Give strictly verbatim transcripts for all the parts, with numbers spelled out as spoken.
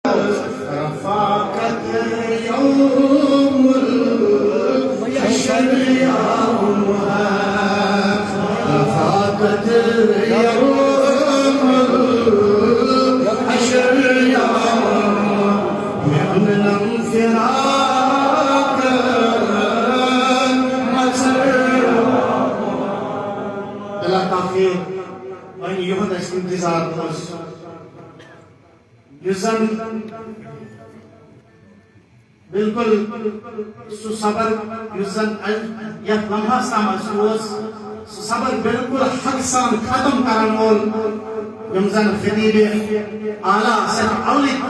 رفاقت یوم الحشر یا امہا، رفاقت یوم الحشر یا امہا، میانم فراق مژر۔ بلا تاخیر، وۄنۍ یُہُنٛد اَسہِ انتظار اوس۔ یُس زن بالکل سُہ صبر، یُس زن یتھ لمحس تام اسہِ اوس، سُہ صبر بالکل حق سان ختم کرن وول، یِم زن خطیب اعلیٰ سید اولک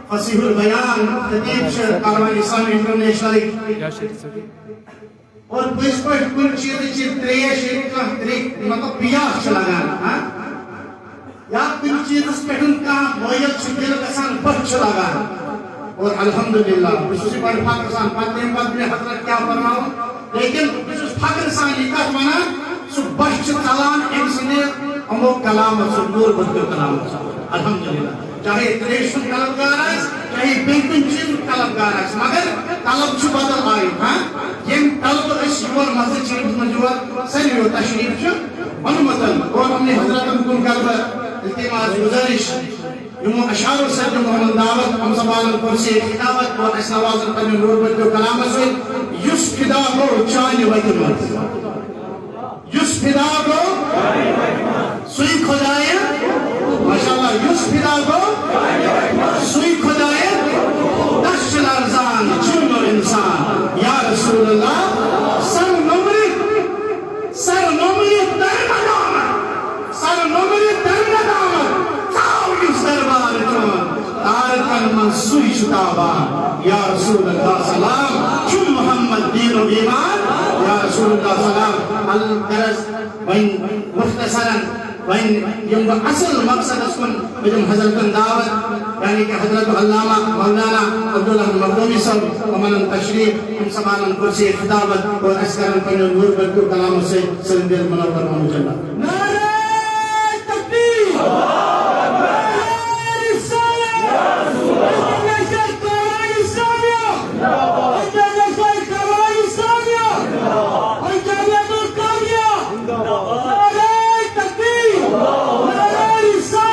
فصیح البیان خطیب چھِ کاروان اسلامی انٹرنیشنلٕکۍ۔ اور پٔزۍ پٲٹھۍ کُنہِ چیٖزٕچ یہِ ترٛیش، ییٚلہِ کانٛہہ ترٛیش، مطلب، پیاس چھِ لگان، ہاں؟ یا کُنہِ چیٖزس پٮ۪ٹھ کانٛہہ مٲیِل چھُ، دِل گژھان، بۄچھِ چھِ لگان۔ اور الحمدللہ، بہٕ چھُس یہِ بڑٕ فخر سان، پتہٕ تَمہِ پتہٕ مےٚ حضرت کیٛاہ فرماوُن، لیکن بہٕ چھُس فخر سان یہِ کتھ ونان، سُہ بۄچھِ چھِ ژلان أمۍ سٕنٛدِ یِمو کلامو سۭتۍ، نور بخشیو کلامو سۭتۍ۔ الحمدللہ۔ چاہے ترٛیشہِ ہُنٛد طلبگار آسہِ، چاہے بیٚیہِ کُنہِ چیٖزُک طلبگار آسہِ، مگر طلب چھُ بدل آیُک، ہاں؟ ییٚمہِ طلبہٕ أسۍ یور مسجد شریفس منٛز یور ساروِیو تشریف چھُ اونمُت، اور یِمنٕے حضرتن کُن کرٕ بہٕ التماس گزٲرِش، یِمو اشعارو سۭتۍ دِمو یِمن دعوت، یِم سنبھالن کرسی خطابت اور اَسہِ نوازن پننہِ نور بخشیو کلامس سۭتۍ، یُس فدا گوٚو چانہِ وتہِ منٛز۔ یُس فدا گوٚو، سُے خدایہِ، ماشاءاللہ، یُس فدا گوٚو، سُے خدایہِ، دَچھ لرزان جِن و اِنسان۔ یا رسول اللہ، سر نومرِ، سر نومرِ در ندامت، سر نومرِ در ندامت، ژاو یُس دربار چون۔ تارکن منٛز سُے چھُ تابان۔ یا رسول اللہ سلام، چھُ محمد دین و ایمان۔ یا رسول اللہ سلام۔ الغرض، وۄنۍ مختصراً، وۄنۍ یِم بہٕ اصل مقصدس کُن، بہٕ دِمہٕ حضرتن دعوت، یعنی کہ حضرت علامہ مولانا عبداللہ مخدومی صٲب، یِمن تشریف، یِم سنبھالن کرسی خطابت اور اَسہِ کرن پننیو نور بخشیو کلامو سۭتۍ سٲنۍ دل منور و مجلہ۔ نعرہ تکبیر! نعرہ رسالت! انٹرنیشنل کاروان اسلامیہ! انٹرنیشنل کاروان اسلامیہ! جمعیت القادریہ! نعرہ تکبیر! نعرہ رسالت!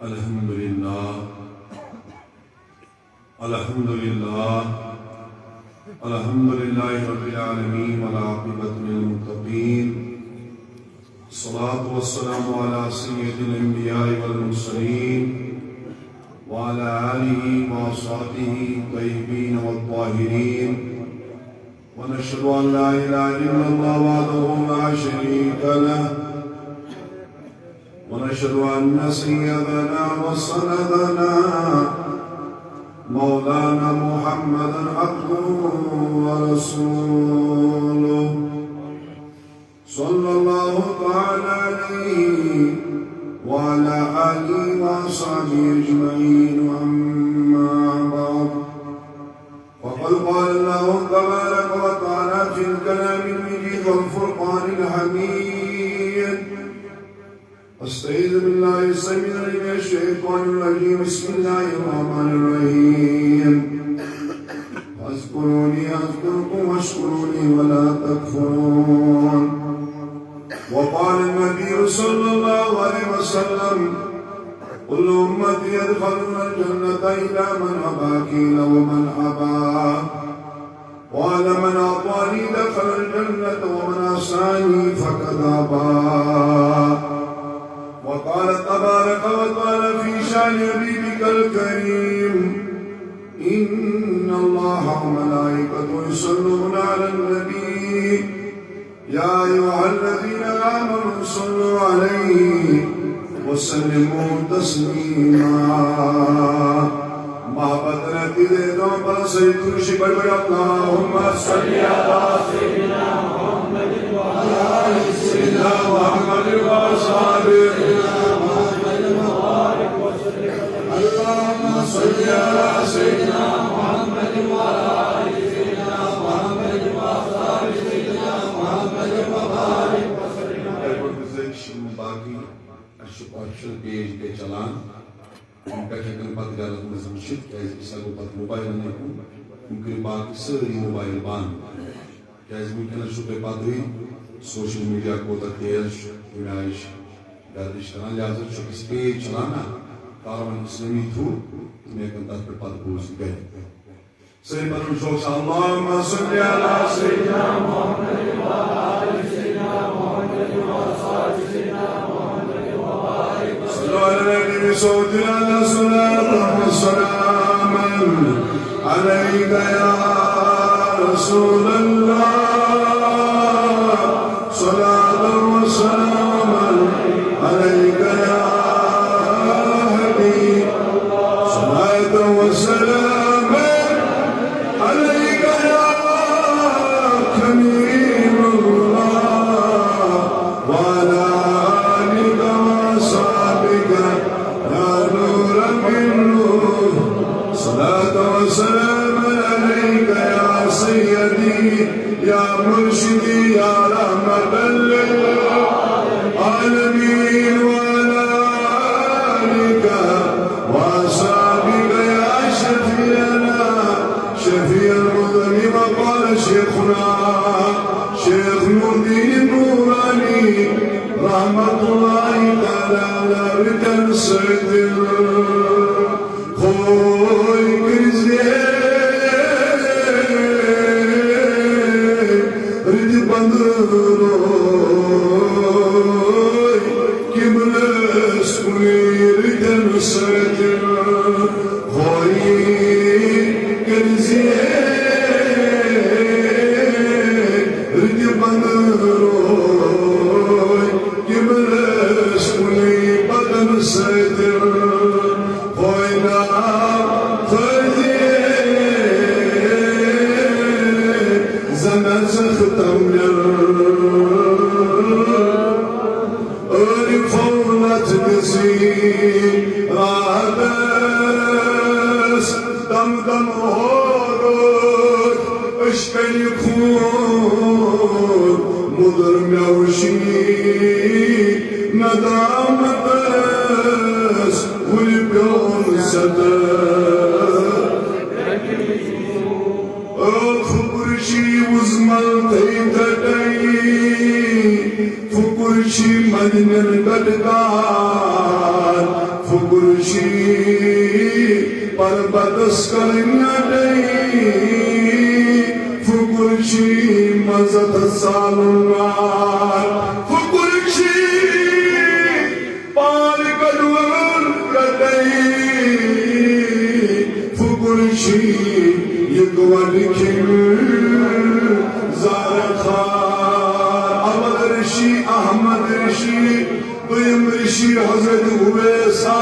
الحمد لله. الحمد لله. الحمد لله رب العالمين، والعاقبة للمتقين. الصلاة والسلام على سيد الأنبياء والمرسلين، وعلى آله وأصحابه الطيبين والطاهرين. ونشهد أن لا إله إلا الله وحده لا شريك له، ونشهد أن سيدنا وسندنا مولانا محمدا عبده ورسوله، صلى الله تعالى عليه وعلى آله وأصحابه أجمعين. أما بعد، فقد قال الله تبارك وتعالى في الكلام المجيد والفرقان الحميد. أستعيذ بالله السميع العليم من الشيطان الرجيم. بسم الله الرحمن الرحيم. فاذكروني أذكركم واشكروا لي ولا تكفرون. وقال النبي صلى الله عليه وسلم: كل أمتي يدخلون الجنة إلا من أبى. قيل: ومن أبى؟ قال: من أطاعني دخل الجنة ومن عصاني فقد أبى. وقال تبارك وتعالى في شأن حبيبك الكريم: إن الله وملائكته يصلون على النبي، يا أيها الذين آمنوا صلوا عليه وسلموا تسليما. محبت رکھتے دو بس ایک دوسرے پر بڑا اللهم صل على سيدنا محمد وعلى آل سيدنا محمد وأصحابه. اللهم صل على سيدنا محمد وعلى آل سيدنا محمد وأصحاب سيدنا محمد وبارك وسلم. باقی اَسہِ چھُ آفیشل پیج تہِ چلان، یِم پٮ۪ٹھ ہٮ۪کن پتہٕ غلط نظر وٕچھِتھ، کیازِ أسۍ ہٮ۪کو پتہٕ موبایلن کُن، یِم کٔرِو باقٕے سٲری موبایل بنٛد۔ کیازِ وٕنکیٚنَس چھُو تۄہہِ پَتہٕے سوشل میڈیا کوٗتاہ تیز چھُ، اَمہِ آیہِ چھِ گردش کران، لہذا چھُ اَسہِ پیج چلان نا کاروان اسلامی تھرو، تِم ہٮ۪کَن تَتھ پٮ۪ٹھ پَتہٕ بوٗزِتھ گرِ۔ سٲری پَتہٕ وٕچھو أسۍ، اللهم صل على سيدنا محمد وعلى آل سيدنا محمد وأصحاب سيدنا محمد وبارك وسلم. صلوا على النبي صلى الله عليه وسلم. عليك يا رسول الله، صلاة وسلاما عليك يا حبيب، صلاة وسلاما عليك يا كريم الله، وعلى آلك وأصحابك يا نور من نور، صلاة وسلام عليك يا سيدي يا مرشدي يا رحمة للعالمين، وعلى آلك وأصحابك يا شفيعنا شفيع المذنبين. وقال شيخنا شيخ نور الدين النوراني رحمة الله تعالى عليه وسلم. خوي كرزي رد بندروي قبلس كني رد سرد خوي كرزي رد بندروي قبلس كني بدن سرد خوينا خزي زنا زختم لل أري فولت دزي رادس دم دم هورك اشكل يكون مضر موشي ندامتس والبيوم ستر. فکر چھی وُزمل تھٔوۍ ٹٹے، فکر چھی مدنٮ۪ن گٹہٕ دار، فکر چھی پربتس کلہٕ نٹے، فکر چھی مزتھ سالُن نار، فکر چھی پار کڈون کٹئی، فکر چھی اکوٹ کھن زار خار۔ اول رشی احمد رشی، دویم رشی حضرت اویسا،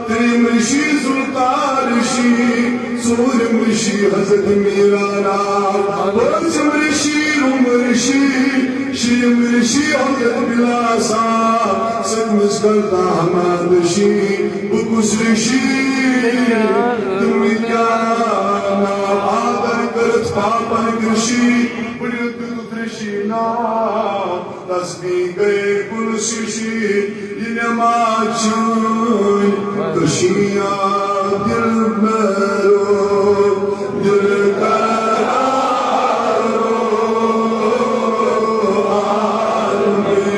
تریم رشی ذوالقار رشی، ژوٗرِم رشی حضرت میرانا، پٲنٛژِم رشی روم رشی، شیٚیِم رشی حضرت بلاسا، سٔتمِس کرتا حماد رشی، بہٕ کُس رشی تہٕ مےٚ کیٛاہ ناو؟ آدر کٔرِتھ پاپن رشی، بہٕ دیُت رشی ناو۔ تسبیح گٔے کُل سُشی، یہِ نٮ۪ماز چھٲنۍ کٔشی آ دِل مےٚ رو، دِل قرارو، عالمٕے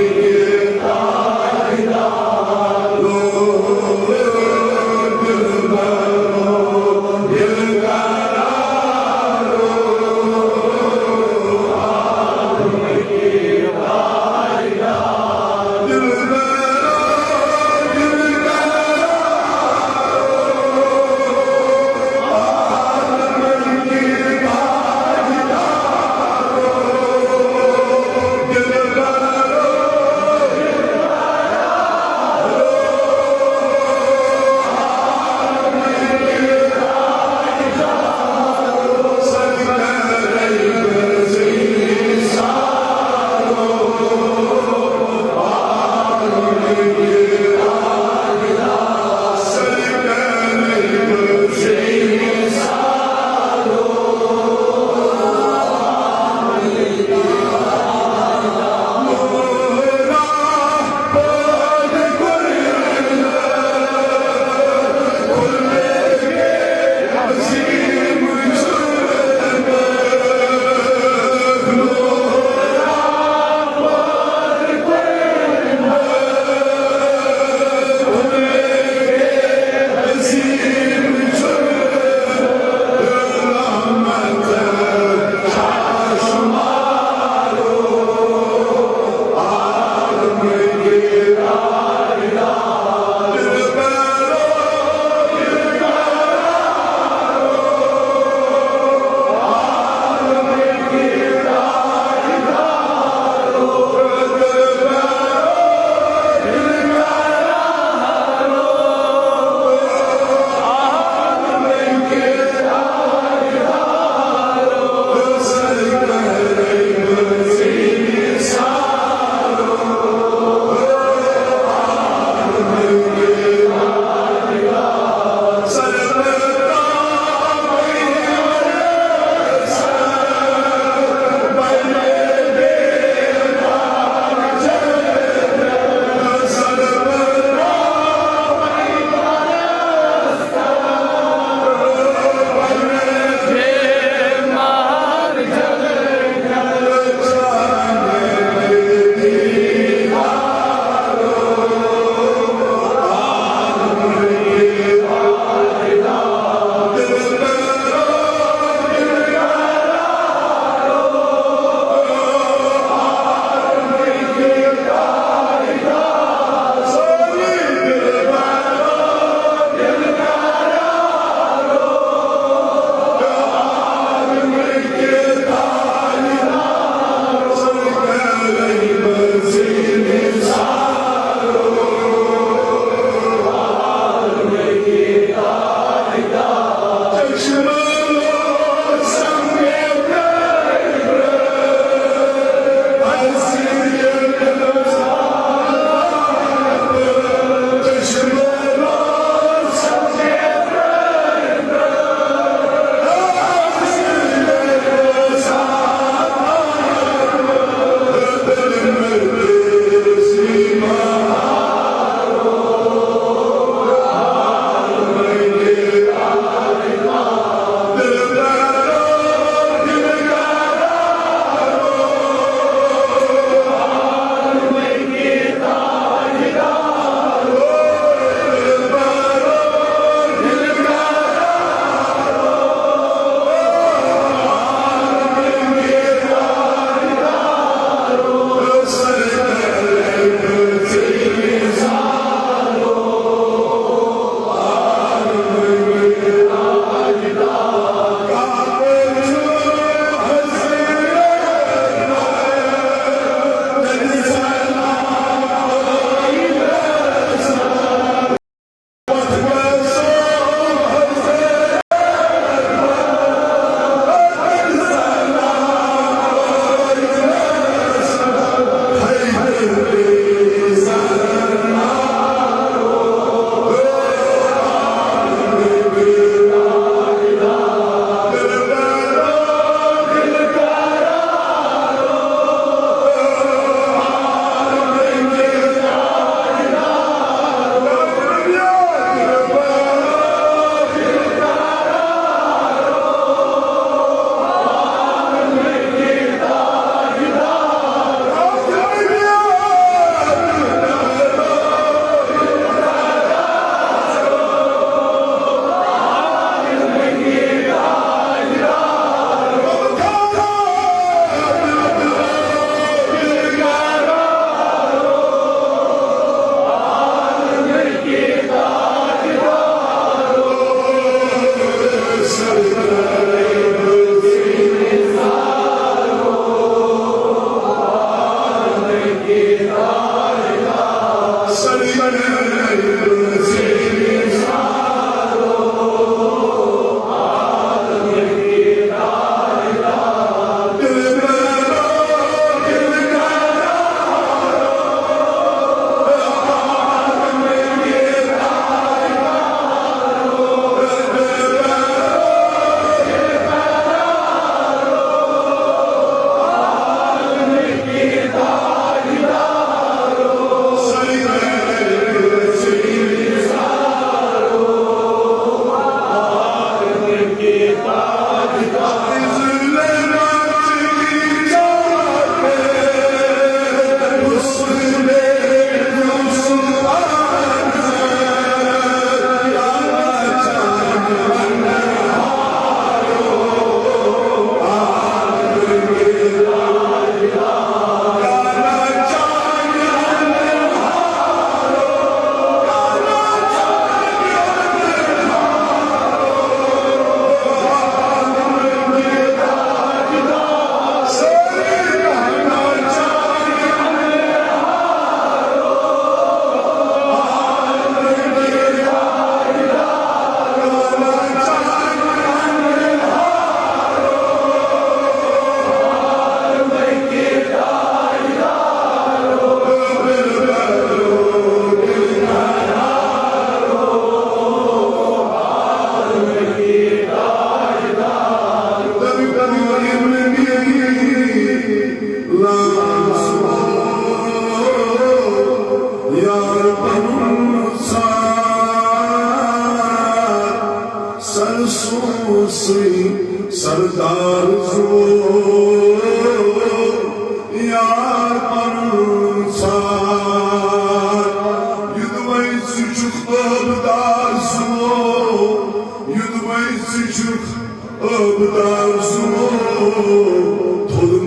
دِل مےٚ رو، دِل قرارو۔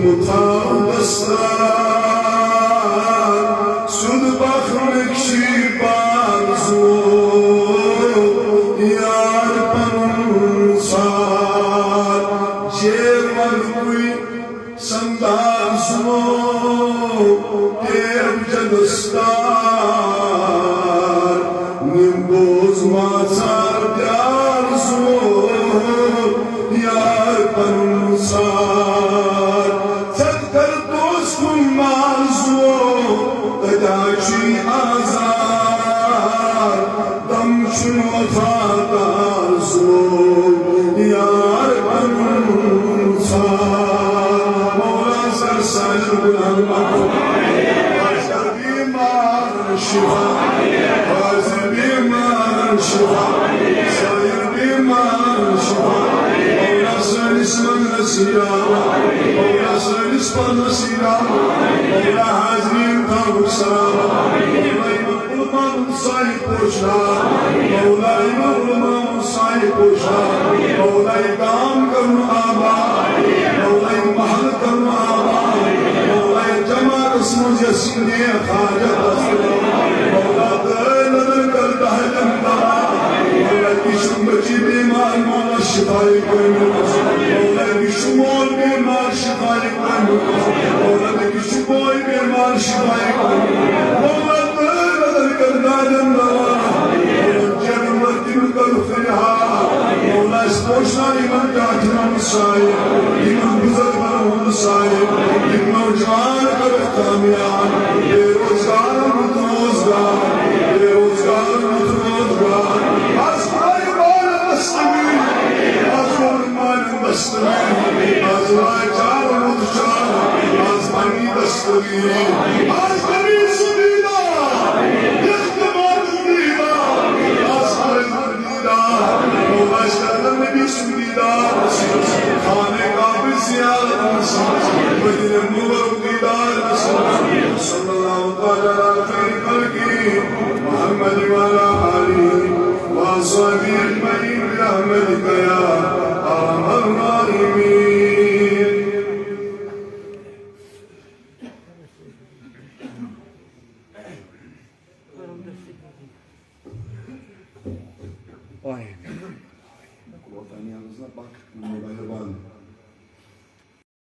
مُتھاو دستار، سیوٚد بخمٕکۍ شیٖپ آرزو، یار پنُن ژھار۔ جیروَن کُے سنداز مو، تیب جدستار، نِمبوز ماژار پیار زو، یار پنُن ژھار۔ ژھٮ۪تھ کر دوستُن مال زو، تتہِ چھُے آزار۔ تم چھُنہٕ وفادار زو، یار پنُن ژھار۔ مولا سر سانٮ۪ن گُناہن معاف۔ بیمارن شفا، غازی بیمارن شفا، سایر بیمارن شفا۔ مولا سٲنِس منگنس یاوا، مولا سٲنِس پرنس یاوا، مولا حاضرین تھاوُکھ سراوا۔ مولا یِمن علماء سایہِ پوشاو، مولا یِمن علماء سایہِ پوشاو، مولا یہِ گام کرُن آباد، مولا یہِ محلہٕ کرُن آباد، مولا یہِ جماعتس منٛز یۄس یہِ نیک حاجت آسہِ، مولا دٲے نظر کر دہلٮ۪ن دوا، مولا یہِ چھُ بچی بیمار، مولا شفایہِ کٲمِل، مولا یہِ چھُ مول بیمار، شفایہِ کٲمِل، مولا یہِ چھُ بوے بیمار، شفایہِ کٲمِل، مولا دٲے نظر کر دہلٮ۪ن دوا، مولا جنت تِم کر فریاد۔ مولا، أسۍ پوشناو یِمن ٹاٹھٮ۪ن ہُنٛد سایہِ، یِمن بُزرگن ہُنٛد سایہِ، یِم نوجوان کٔرِتھ کامیاب، بے روزگارن ہُنٛد روزگار، بے روزگارن ہُنٛد روزگار۔ از آیہِ مالن دستگیری، از ووٚن مالن دستگیری، از واتہِ چارن ہُنٛد چار، از بنی دستگیری، از بنی سبیلا، یتھ تہِ مالن دیٖدار، از آیہِ مولا اَسہِ کَرن نبی سُنٛد دیٖدار نصیٖب، خانہ کعبٕچ زیارت نصیٖب، مدینہ منورُک دیٖدار نصیٖب۔ صلی اللہ تعالیٰ علی خیر خلقہ محمد وعلی آلہ وصحبہ اجمعین برحمتک یا